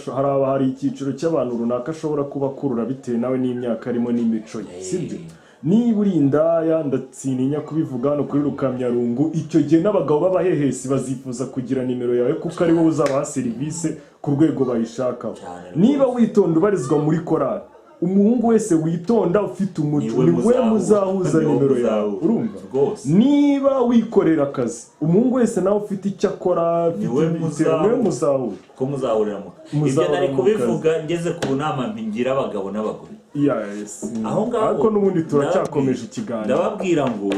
hari icyiciro cy'abantu runaka ashobora kuba akurura bitewe nawe n'imyaka arimo n'imico ye, sibyo? Niba uri indaya, ndatsininya kubivuga hano kuri Rukamyarungu, icyo gihe n'abagabo b'abahehesi bazifuza kugira nimero yawe, kuko ari wowe uzabaha serivisi ku rwego bayishakaho. Cyane. Niba witonda, ubarizwa muri korali, umuhungu wese witonda ufite umuco Niwe ni we muzahuza. muzahuza Niwe nimero yawe. muzahuza. Urumva? Rwose. Niba wikorera akazi, umuhungu wese nawe ufite icyo akora, ufite Niwe muzahuza. niwe muzahuza. Ko muzahurira mu ibyo Muzahura nari mu kubivuga ngeze ku nama ngira abagabo n'abagore. Yes. Aho ngaho Ariko n'ubundi turacyakomeje ikiganiro. Ndababwira ngo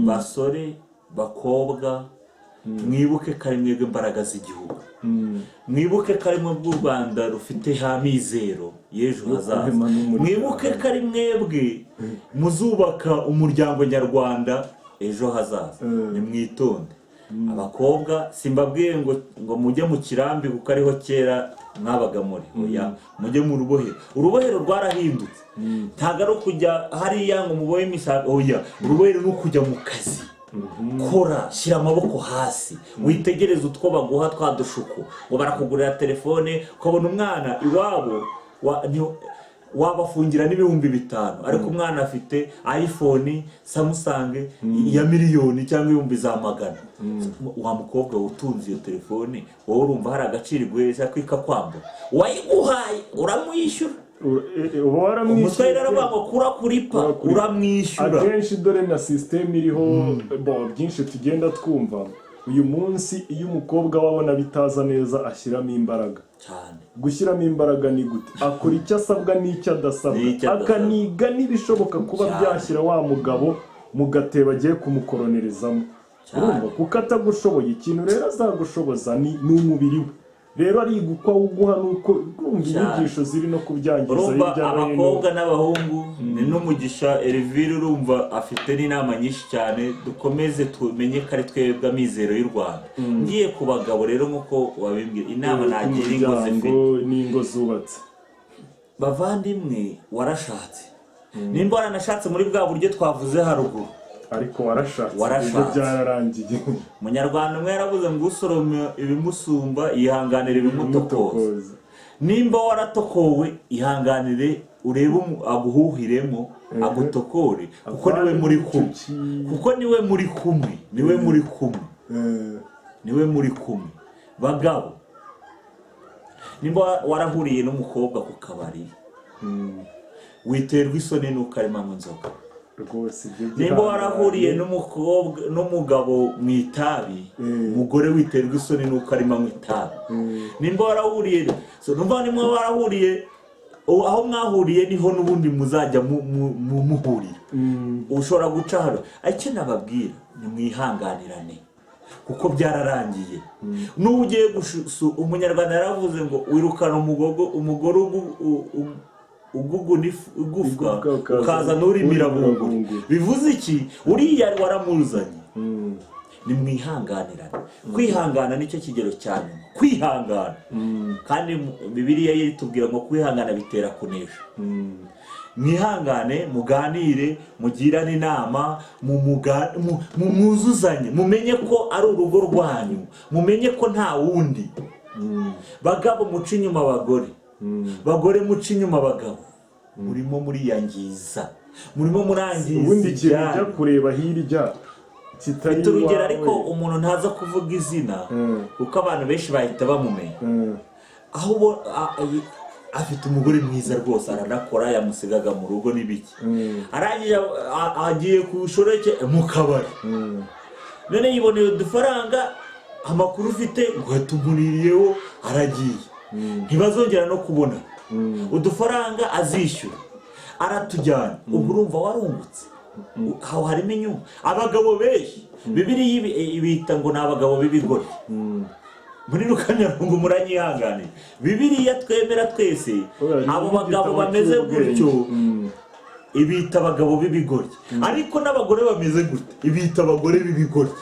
basore, bakobwa, mwibuke ko ari mwebwe imbaraga z'igihugu, mwibuke ko ari mwebwe u Rwanda rufite amizero y'ejo hazaza, Kurema n'umuryango. mwibuke ko ari mwebwe muzubaka umuryango nyarwanda ejo hazaza. Nimwitonde. Abakobwa, simbabwiye ngo mujye mu kirambi kuko ariho kera mwabaga muri. Oya, mujye mu rubohero. Urubohero rwarahindutse, ntabwo ari ukujya hariya ngo mubohe imisambi. Oya, urubohero ni ukujya mu kazi. Kora, shyira amaboko hasi, witegereze utwo baguha twa dushuko ngo barakugurira telefone, ukabona umwana iwabo wabafungira n'ibihumbi 5, ariko umwana afite iPhone, Samsung ya miliyoni cyangwa ibihumbi za magana. Wa mukobwa utunze iyo telefone, wowe urumva hari agaciro iguhesha ko ikakwambura? Uwayiguhaye uramwishyura. Uba waramwishyuye. Umuswahili aravuga ngo kura kuripa. Kura kuripa. Uramwishyura. Akenshi dore na sisiteme iriho, bo byinshi tugenda twumva uyu munsi, iyo umukobwa we abona bitaza neza, ashyiramo imbaraga. Cyane. Gushyiramo imbaraga ni gute? Akora icyo asabwa n'icyo adasabwa, N'icyo adasabwa. akaniga n'ibishoboka kuba byashyira wa mugabo mu gatebo agiye kumukoronerezamo. Urumva, kuko atagushoboye ikintu rero azagushoboza ni umubiri we. Rero ariga uko awuguha, nuko urumva inyigisho ziri no kubyangiza Urumva, hirya no hino. abakobwa n'abahungu, ni n'umugisha Elvire, urumva afite n'inama nyinshi cyane. Dukomeze tumenye ko ari twebwe amizero y'u Rwanda. Ngiye ku bagabo rero, nk'uko wabimbwira, inama nagira ingo zifite Umuryango n'ingo zubatse. Bavandimwe, warashatse, nimba waranashatse muri bwa buryo twavuze haruguru, Ariko warashatse, Warashatse. ibyo byararangiye. Umunyarwanda umwe yaravuze ngo usoroma ibimusumba yihanganira ibimutokoza. Umutokoza. Nimba waratokowe, ihanganire, urebe aguhuhiremo, agutokore, kuko niwe muri kumwe, kuko niwe muri kumwe, niwe muri kumwe, niwe muri kumwe. Bagabo, nimba warahuriye n'umukobwa ku kabari, witerwa isoni n'uko arimo anywa inzoga. Rwose ibyo Nimba byihangane. warahuriye n'umukobwa n'umugabo mu itabi, umugore, witerwa isoni n'uko arimo anywa itabi. Nimba warahuriye, so, numva nimba warahuriye, aho mwahuriye niho n'ubundi muzajya muhurira. Ushobora guca hano. Icyo nababwira ni mwihanganirane kuko byararangiye. N'ubu ugiye umunyarwanda yaravuze ngo wirukana umugore uguguna igufwa, Igufwa, ukaza ukaza n'urimira bunguri. bunguri. Bivuze iki? Uriya waramuzanye. Nimwihanganirane. Kwihangana nicyo kigero cya nyuma, kwihangana. Kandi Bibiliya yo itubwira ngo kwihangana bitera kunesha. Mwihangane, muganire, mugirane inama, mwuzuzanye, mumenye ko ari urugo rwanyu, mumenye ko nta wundi. Bagabo muca inyuma abagore, bagore muca inyuma abagabo, murimo muriyangiza, murimo murangiza Ubundi ikintu ujya ibyanyu. kureba hirya kitari Mfite urugero, iwawe. ariko umuntu ntaza kuvuga izina kuko abantu benshi bahita bamumenya. Aho afite umugore mwiza rwose, aranakora, yamusigaga mu rugo n'ibiki, arangije agiye ku shoreke mu kabari, none yiboneye udufaranga. Amakuru ufite ngo yatumuririyeho, aragiye, ntibazongera no kubona. Udufaranga azishyura aratujyana, ubwo urumva warungutse. Aho harimo inyungu. Abagabo benshi Bibiliya ibita ngo ni abagabo b'ibigoryi. Muri Rukanyarongo, muranyihanganira, Bibiliya twemera twese, Oya, ni abo bagabo igitabo bameze cy'ubwenge. gutyo ibita abagabo b'ibigoryi, ariko n'abagore bameze gutyo ibita abagore b'ibigoryi.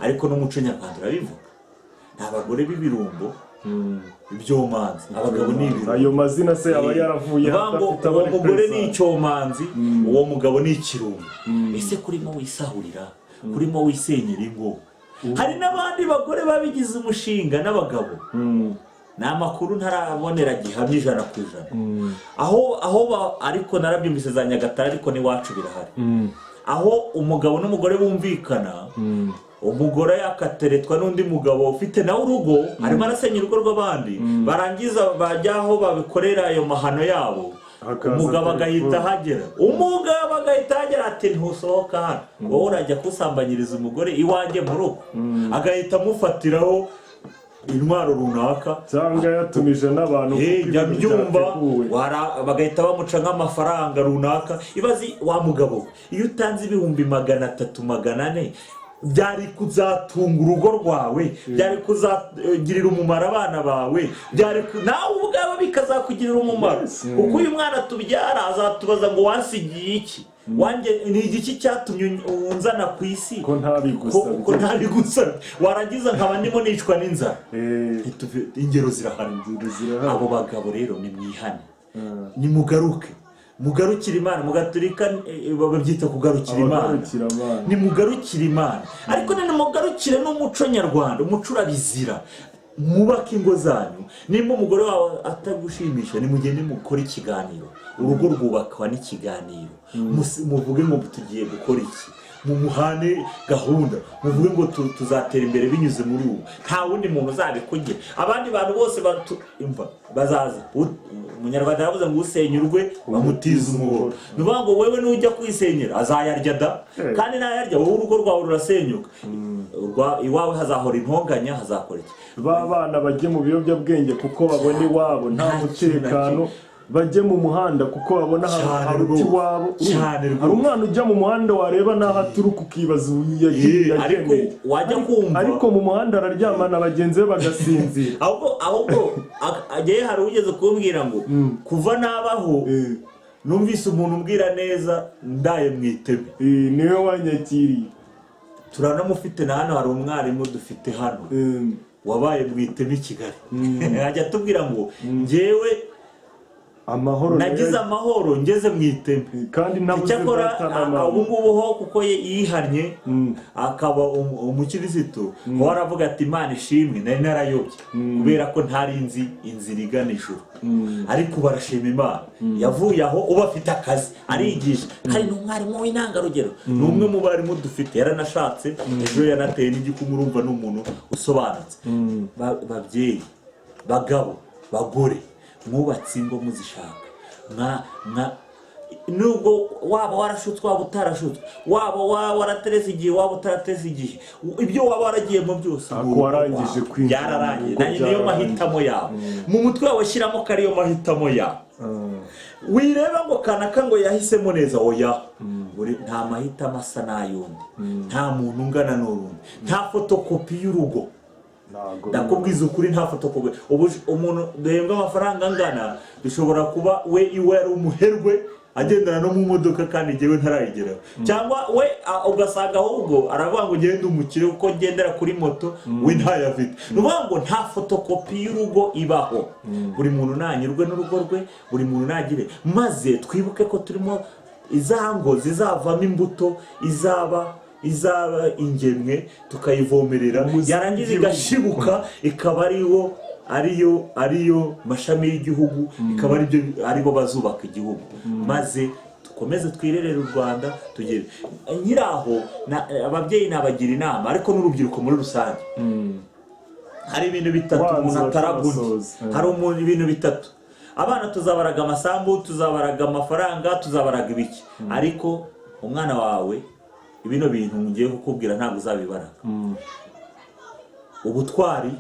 Ariko n'umuco nyarwanda urabivuga, ni abagore b'ibirumbo, ibyomanzi, abagabo ni ibirumbo. Ayo mazina se aba yaravuye Bivuga ngo adafite uwo abari mugore ni perezida. icyomanzi, uwo mugabo ni ikirumbo. Ese kurimo wisahurira, kurimo wisenyera ingo? Hari n'abandi bagore babigize umushinga n'abagabo. Ni amakuru ntarabonera gihamya 100% aho ariko narabyumvise za Nyagatare, ariko n'iwacu birahari, aho umugabo n'umugore bumvikana, umugore akateretwa n'undi mugabo ufite nawe urugo, arimo arasenya urugo rw'abandi, barangiza bajya aho babikorera ayo mahano yabo, Hakaza umugabo agahita telefone. ahagera, umugabo agahita ahagera ati: "Ntusohoka hano, wowe urajya kusambanyiriza umugore iwanjye mu rugo?" Agahita amufatiraho intwaro runaka. Cyangwa yatumije n'abantu kuko Njya ibintu mbyumva. byateguwe. Bagahita bamuca nk'amafaranga runaka. Ibaze wa mugabo we, iyo utanze 300,000, 400, byari kuzatunga urugo rwawe, byari kuzagirira umumaro abana bawe, byari nawe ubwawe bikazakugirira umumaro, kuko uyu mwana tubyara azatubaza ngo: "Wansigiye iki? Wanjye ni igiki cyatumye unzana ku isi?" Ko ntabigusabye. Ko ntabigusabye, warangiza nkaba ndimo nicwa n'inzara. Ingero zirahari. Ingero zirahari. Abo bagabo rero nimwihane, nimugaruke, mugarukire Imana. Mugaturika babyita kugarukira Imana. Abagarukira Imana. Nimugarukire Imana, ariko nimugarukire n'umuco nyarwanda. Umuco urabizira. Mwubake ingo zanyu. Nimba umugore wawe atagushimisha, nimugende mukore ikiganiro. Urugo rwubakwa n'ikiganiro. Muvuge ngo tugiye gukora iki, mumuhane gahunda, muvuge ngo tuzatera imbere binyuze muri ubu. Nta wundi muntu uzabikugira. Abandi bantu bose imva bazaza. Umunyarwanda yaravuze ngo usenya urwe bamutiza umuhoro. Ni ukuvuga ngo wewe nujya kwisenyera azayarya da. Kandi nayarya, wowe urugo rwawe rurasenyuka. Iwawe hazahora intonganya, hazakora iki? Ba bana bajye mu biyobyabwenge kuko babona iwabo nta Nta kintu na mutekano, kimwe. bajye mu muhanda kuko babona Cyane haruta rwose. iwabo. Cyane Hari rwose. umwana ujya mu muhanda, wareba n'aho aturuka ukibaza uyu yagiye Ariko yagendeye. wajya kumva Ariko mu muhanda araryamana bagenzi be bagasinzira. Ahubwo agiye, hari ugeze kumbwira ngo kuva nabaho numvise umuntu umbwira neza ndaye mu iteme. Niwe wanyakiriye. Turanamufite na hano, hari umwarimu dufite hano wabaye mu iteme i Kigali, ajya atubwira ngo njyewe Amahoro nagize nayo- amahoro ngeze mu iteme. Kandi ntabuze Icyakora data na mama. Ubu ngubu ho kuko yihannye akaba umukirisitu, ho aravuga ati: "Imana ishimwe, nari narayobye kubera ko ntari nzi inzira igana ijuru." Ariko ubu arashima Imana, yavuye aho, ubu afite akazi, arigisha, kandi ni umwarimu w'intangarugero, ni umwe mu barimu dufite. Yaranashatse, ejo yanateye n'igikumwe. Urumva ni umuntu usobanutse. Babyeyi, bagabo, bagore mwubatse ingo muzishaka, mwa mwa nubwo waba warashutswe, waba utarashutswe, waba waraterese igihe, waba utarateze igihe, ibyo waba waragiyemo byose, Ako urugo warangije rwawe kwinjira mu byararangiye. rugo, Nanjye niyo byararangiye. mahitamo yawe. Mu mutwe wawe shyiramo ko ariyo mahitamo yawe. Wireba ngo kanaka ngo yahisemo neza, oya. Nta mahitamo asa n'ay'undi, nta muntu ungana n'urundi, nta fotokopi y'urugo. Ntago. Ndakubwiza ukuri, nta fotokopi. Ubu umuntu duhembwa amafaranga angana, dushobora kuba we iwe ari umuherwe. Agendana no mu modoka kandi njyewe ntarayigeraho, cyangwa we ugasanga ahubwo aravuga ngo ngende umukire kuko ngendera kuri moto, we ntayo afite. Ni ukuvuga ngo nta fotokopi y'urugo ibaho. Buri muntu nanyurwe n'urugo rwe, buri muntu nagire, maze twibuke ko turimo izango zizavamo imbuto, izaba ingemwe, tukayivomerera, Umuzi yarangiza w'igihugu. igashibuka, ikaba ariyo mashami y'igihugu, ikaba aribo bazubaka igihugu, maze dukomeze twirerere u Rwanda tugere nyiraho. Ababyeyi nabagira inama, ariko n'urubyiruko muri rusange, hari ibintu bitatu Wanze umuntu atarabona. batarasoza. Hari umuntu ibintu bitatu: abana tuzabaraga amasambu, tuzabaraga amafaranga, tuzabaraga ibiki, ariko umwana wawe bino bintu ngiye kukubwira ntabwo uzabibaraga: ubutwari,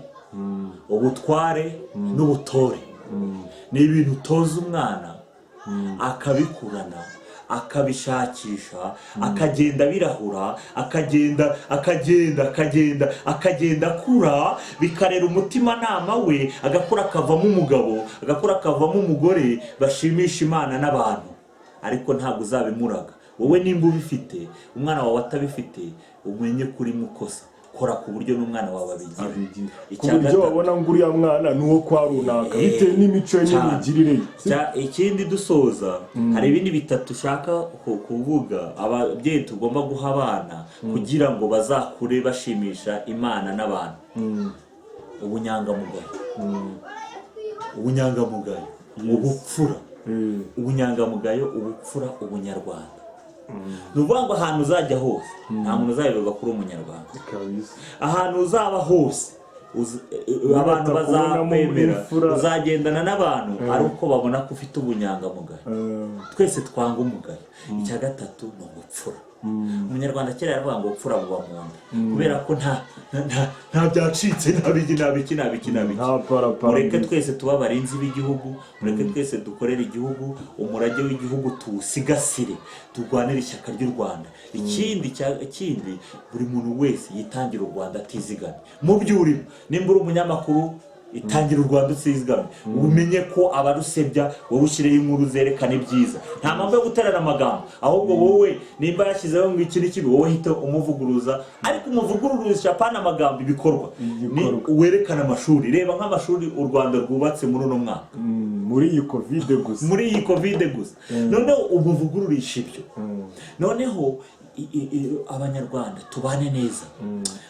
ubutware n'ubutore. Ni ibintu utoza umwana akabikurana, akabishakisha, akagenda birahura, akagenda, akagenda, akagenda, akagenda akura, bikarera umutimanama we, agakura akavamo umugabo, agakura akavamo umugore bashimisha Imana n'abantu. Ariko ntabwo uzabimuraga. Wowe nimba ubifite, umwana wawe atabifite, umenye ko uri mukosa. Kora ku buryo n'umwana wawe abigira. Abigira ku Icya buryo gatatu. wabona ngo uriya mwana ni uwo kwa runaka, bitewe n'imico ye cyane. n'imigirire ye. Ikindi dusoza, hari ibindi bitatu ushaka kuvuga ababyeyi tugomba guha abana kugira ngo bazakure bashimisha Imana n'abantu: ubunyangamugayo, ubunyangamugayo, ubupfura. Ubunyangamugayo, ubupfura, ubunyarwanda. Ni ukuvuga ngo ahantu uzajya hose nta muntu uzayoberwa kuri umunyarwanda. Kabisa. Ahantu uzaba hose abantu Batakubonamo bazakwemera, imfura. uzagendana n'abantu ari uko babona ko ufite ubunyangamugayo. Twese twanga umugayo. Icya gatatu ni ubupfura. Umunyarwanda kera yaravuga ngo ubupfura buba mu nda, kubera ko nta byacitse, nta biki, nta biki, nta biki, nta biki. Nta parapara. Mureke twese tuba abarinzi b'igihugu, mureke twese dukorere igihugu, umurage w'igihugu tuwusigasire, turwanire ishyaka ry'u Rwanda. Ikindi, buri muntu wese yitangire u Rwanda atizigamye mu byo urimo. Nimba uri umunyamakuru, itangira u Rwanda utizigamye, umenye ko abarusebya, wowe ushyireho inkuru zerekana ibyiza. Nta mpamvu yo guterana amagambo, ahubwo wowe nimba yashyizeho ngo iki ni kibi, wowe hita umuvuguruza, ariko umuvugururisha apana amagambo, ibikorwa. Ni Igikorwa. werekana amashuri. Reba nk'amashuri u Rwanda rwubatse muri uno mwaka, Muri iyi COVID gusa. Muri iyi COVID gusa. Noneho umuvugururisha ibyo. Noneho Abanyarwanda tubane neza.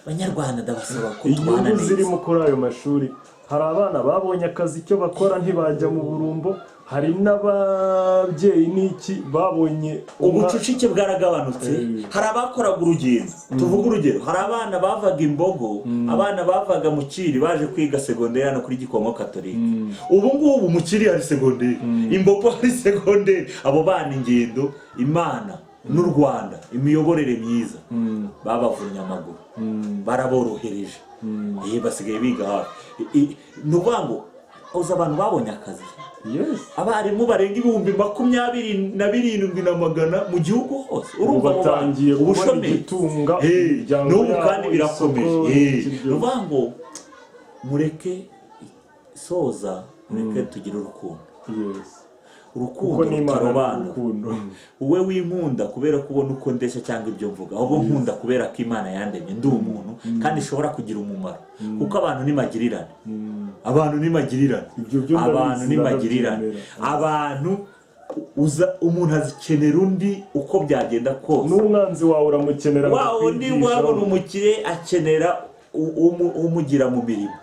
Abanyarwanda ndabasaba ko tubana Inyungu neza. zirimo kuri ayo mashuri: hari abana babonye akazi, icyo bakora, ntibajya mu burumbo. Hari n'ababyeyi n'iki babonye Ubucucike bwaragabanutse. Hari abakoraga urugendo, tuvuge urugero, hari abana bavaga Imbogo, abana bavaga mu Kiri baje kwiga segonderi hano kuri Gikonko Katolike. Ubu ngubu mu Kiri hari segonderi, Imbogo hari segonderi. Abo bana ingendo, Imana n'u Rwanda, imiyoborere myiza, babavunnye amaguru, baraborohereje. Basigaye biga hafi. Ni ukuvuga ngo uzi abantu babonye akazi, abarimu barenga 27,100 mu gihugu hose. Urumva abo bantu, batangiye kubona ubushomeri. igitunga imiryango N'ubu yabo, kandi birakomeje. isoko, n'iki Ni byose. ukuvuga ngo mureke soza, mureke tugire urukundo. Urukundo Kuko n'Imana ni rutarobanura. urukundo. Wowe winkunda kubera ko ubona uko ndeshya cyangwa ibyo mvuga, ahubwo nkunda kubera ko Imana yandemye ndi umuntu kandi ishobora kugira umumaro, kuko abantu ni magirirane, abantu ni magirirane. Ibyo byo ndabizi, Abantu ni magirirane. ndabyemera. Abantu uza umuntu azikenera undi uko byagenda kose. N'umwanzi wawe uramukenera Wa wundi akakwigisha. wabona umukire akenera umugira mu mirimo.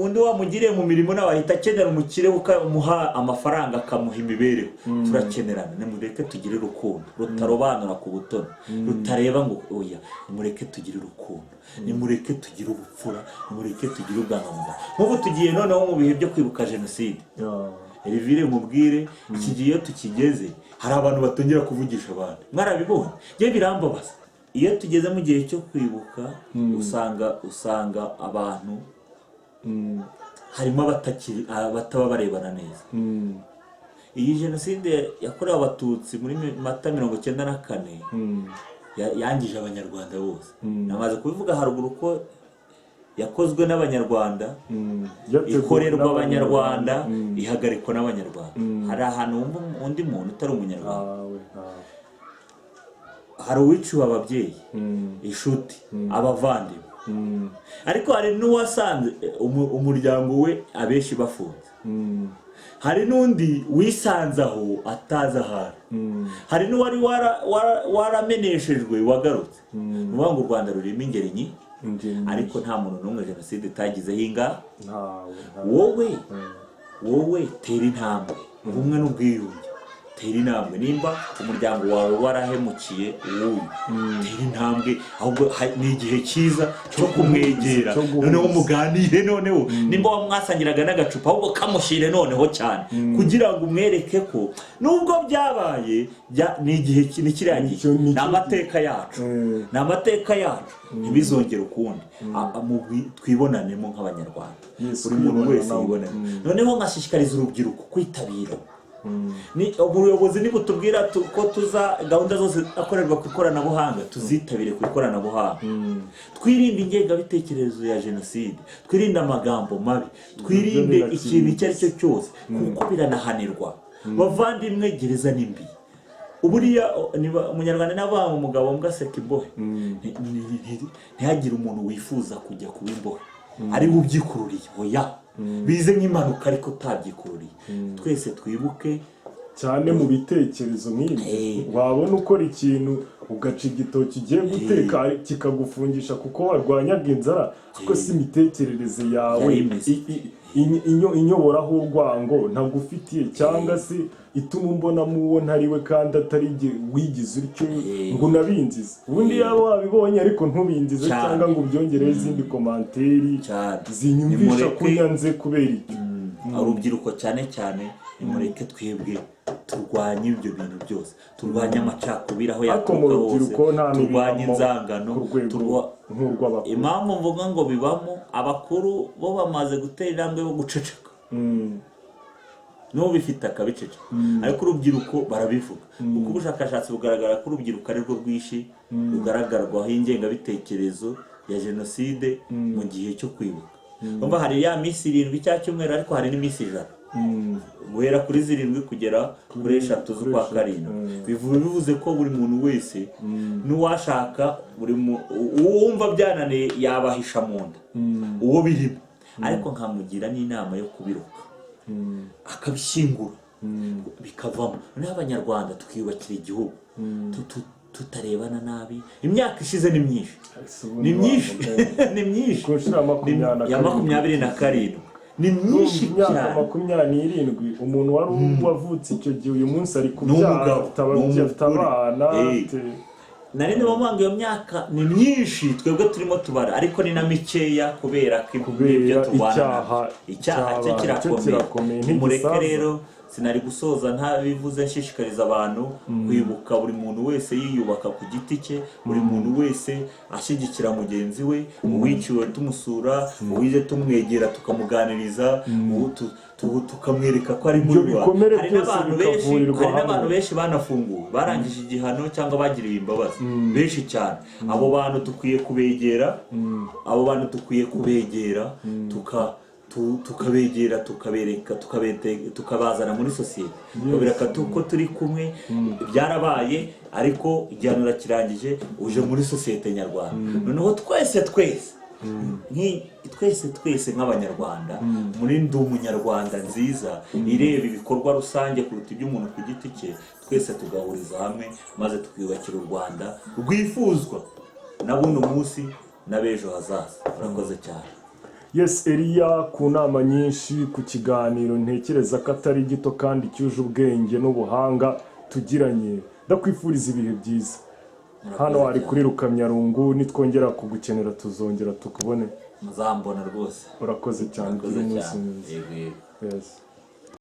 Undi wamugiriye mu mirimo nawe ahita akenera umukire ukamuha amafaranga, akamuha imibereho. Turakenerana. Nimureke tugire urukundo rutarobanura ku butoni, rutareba ngo oya. Nimureke tugire urukundo, nimureke tugire ubupfura, nimureke tugire ubwangamugayo. Nk'ubu tugiye noneho mu bihe byo kwibuka jenoside. Elvire, mubwire, iki gihe iyo tukigeze hari abantu batongera kuvugisha abandi. Mwarabibonye, njye birambabaza. Iyo tugeze mu gihe cyo kwibuka, usanga abantu harimo abatakiri, abataba barebana neza. Iyi jenoside yakorewe Abatutsi muri Mata 94 yangije Abanyarwanda bose. Namaze kubivuga haruguru ko Yakozwe n'Abanyarwanda, Yateguwe ikorerwa n'Abanyarwanda. Abanyarwanda, ihagarikwa n'Abanyarwanda. Hari ahantu wumva undi muntu utari Umunyarwanda? Ntawe, ntawe. Hari uwiciwe ababyeyi, inshuti, abavandimwe, ariko hari n'uwasanze umuryango we abenshi bafunze. Hari n'undi wisanze aho atazi ahantu. Hari n'uwari warameneshejwe wagarutse. Ni ukuvuga ngo u Rwanda rurimo ingeri nyinshi, Ingeri nyinshi. ariko nta muntu n'umwe jenoside itagizeho ingaruka. Ntawe, ntawe. Wowe tera intambwe, ubumwe n'ubwiyunge. Tera intambwe nimba umuryango wawe warahemukiye uwuyu, tera intambwe. Ahubwo ni igihe cyiza cyo kumwegera, cyo guhuza. noneho muganire. Noneho nimba mwasangiraga n'agacupa, ahubwo kamushyire noneho cyane, kugira ngo umwereke ko nubwo byabaye ni igihe ni kiriya gihe, Nicyo ni amateka yacu, ni amateka yacu, ntibizongere ukundi. Twibonanemo nk'Abanyarwanda, buri muntu wese kwibonanamo. yibonane. Noneho nkashishikariza urubyiruko kwitabira. Ni ubuyobozi nibutubwira ko tuza gahunda zose akorerwa ku ikoranabuhanga, tuzitabire ku ikoranabuhanga. Twirinde ingengabitekerezo ya jenoside, twirinde amagambo mabi, twirinde Ibyo ikintu icyo ari cyo cyose, kuko biranahanirwa. Bavandimwe, gereza ni mbi. Buriya niba Umunyarwanda navuga ngo umugabo mbwa aseka imbohe. Ntihagire umuntu wifuza kujya kuba imbohe ari we ubyikururiye. Oya, bize nk'impanuka, ariko utabyikururiye. Twese twibuke. Cyane mu bitekerezo nk'ibyo, wabona ukora ikintu, ugaca igitoki ugiye guteka kikagufungisha kuko warwanyaga inzara, ariko si imitekerereze yawe Yari imeze. inyoboraho urwango ntagufitiye, cyangwa se ituma umbonamo uwo ntari we, kandi atari jye wigize utyo ngo unabinzize. Ubundi yaba wabibonye ariko ntubinzize, cyangwa ngo ubyongereho izindi commentaires zinyumvisha ko unyanze kubera icyo. Urubyiruko cyane cyane, nimureke twebwe turwanye ibyo bintu byose, turwanye amacakubiri aho Ariko mu yaturuka hose, rubyiruko nta turwanye n'ibibamo inzangano. ku rwego nk'urw'abakuru. Impamvu mvuga ngo bibamo, abakuru bo bamaze gutera intambwe yo guceceka, n'ubifite akabiceceka, ariko urubyiruko barabivuga, kuko ubushakashatsi bugaragara ko urubyiruko ari rwo rwinshi rugaragarwaho ingengabitekerezo ya jenoside mu gihe cyo kwibuka. Urumva hari ya minsi 7 cya cyumweru, ariko hari n'iminsi 100, guhera kuri 7 kugera kuri 3 z'ukwa kuri 3. 7. Bivuze ko buri muntu wese n'uwashaka, buri uwumva byananiye yabahisha mu nda uwo birimo, ariko nkamugira n'inama yo kubiruka, akabishyingura, bikavamo. Noneho Abanyarwanda tukiyubakira igihugu tutarebana nabi. Imyaka ishize ni myinshi, ni myinshi, ni myinshi. Ku nshuro ya makumyabiri na Ya karindwi. 27 ni myinshi Imyaka cyane. 27, umuntu wari wavutse icyo gihe uyu munsi ari kubyara, Umugabo, afite ababyeyi, ni afite umugore. abana, Nari ndimo mvuga iyo myaka ni myinshi twebwe turimo tubara, ariko ni na mikeya kubera ko Kubera ibyo turwana icyaha nabyo. Icyaha cyo cyabaye, cyo kirakomeye. kirakomeye, Nimureke ntigisaza. rero, sinari gusoza ntabivuze. Nshishikariza abantu kwibuka, buri muntu wese yiyubaka ku giti cye, buri muntu wese ashyigikira mugenzi we, uwiciwe tumusura, uwize tumwegera tukamuganiriza, tukamwereka ko ari muri Ibyo bikomere Hari byose n'abantu benshi, bikavurirwa hari hamwe. n'abantu benshi banafunguwe, barangije igihano cyangwa bagiriwe imbabazi, benshi cyane. Abo bantu dukwiye kubegera, abo bantu dukwiye kubegera, tukabegera, tukabereka, tukabazana muri sosiyete, tukabereka ko turi kumwe. Byarabaye, ariko igihano urakirangije, uje muri sosiyete nyarwanda. Noneho twese twese twese twese nk'Abanyarwanda, muri Ndi Umunyarwanda nziza ireba ibikorwa rusange kuruta iby'umuntu ku giti cye, twese tugahuriza hamwe maze tukiyubakira u Rwanda rwifuzwa na buno munsi n'ab'ejo hazaza. Urakoze cyane. Yes, Eliya, ku nama nyinshi, ku kiganiro ntekereza ko atari gito kandi cyuje ubwenge n'ubuhanga tugiranye, ndakwifuriza ibihe byiza. Hano Murakoze hari cyane. kuri Rukamyarungu, nitwongera kugukenera tuzongera tukubone. Muzambona rwose. Urakoze cyane. Murakoze Ugire umunsi cyane. mwiza. Yego, yego. Yes.